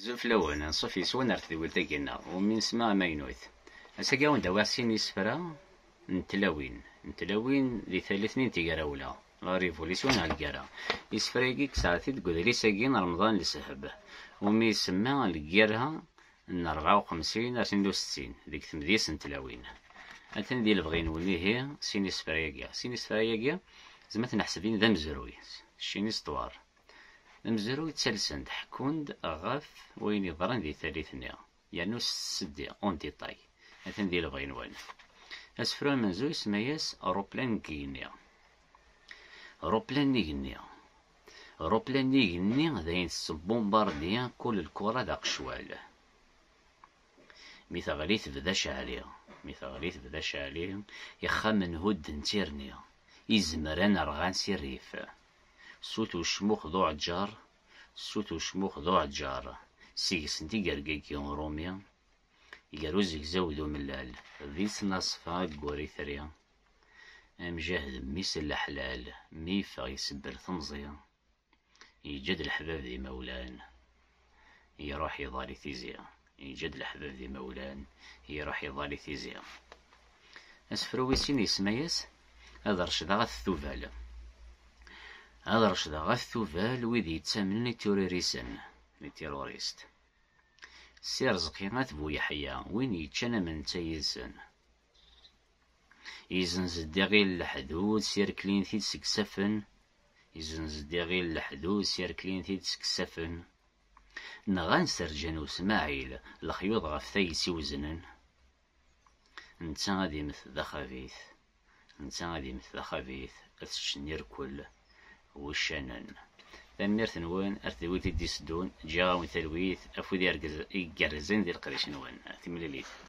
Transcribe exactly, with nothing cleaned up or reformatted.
Zuflawen, anṣuf yes-wen ar tedwilt-agi-nneɣ, umi nesma amaynut. Ass-agi ad wen-d-awiɣ sin isefra n tlawin, n tlawin di tallit-nni n Tigrawla, la révolution ɣer lgirra. Isefra-agi kkseɣ-t-id deg udlis-agi n Remḍan Lesheb, umi isemma Lgirra n rebɛa u xemsin ar tnin u settin deg temdist n tlawin. Atan di lebɣi-nwen ihi sin isefra-agi. Sin isefra-agi, zma ad ten-neḥseb d amezruy, sin histoire. D amezruy ttalsen-d, ḥekkun-d ɣef wayen yeḍran di tallit-nni, yernu s tseddi, en détail. Atan di lebɣi-nwen. Asefru amenzu isemma-yas Ṛuplan n yigenni. Ṛuplan n yigenni. Ṛuplan n yigenni d ayen tessebumbardi kul lkura d aqecwal. Mi teɣli tebda ceɛli, mi teɣli tebda ceɛli, ixxamen hudden tirni, izemran rɣan si rrif. Sut ucmux d uɛǧar, sut ucmux d uɛǧar, seg-sent igergagi urumi, gar uzegzaw d umellal, di tnaṣfa deg uritri, amjahed mmi-s n leḥlal, mi yeffeɣ isebber temẓi. Yeǧǧa-d leḥbab d imawlan, iruḥ iḍal i tizi. Yeǧǧa-d leḥbab d imawlan, iruḥ iḍal i tizi. Asefru wis sin yesma-yas Ad recdeɣ at Tubal. Ad recdeɣ at Tubal wid yettamnen i tururisen, les terroristes. Si Rezqi at Bu Yeḥya, win yeččan am netta yid-sen. Izenz-d iɣil leḥdud, sirklen-t-id seg isaffen. Izenz-d iɣil leḥdud, sirklen-t-id seg isaffen. Nɣan Serǧan u Smaɛil, lexyuḍ ɣef tayet i uznen. Netta ad immet d axabit. Netta ad immet d axabit, ad t-ččen irkel wuccanen. Tanemmirt-nwen, ar tedwilt i d-iteddun, ǧǧiɣ-awen talwit, afud igerrzen di leqdic-nwen. Timlilit.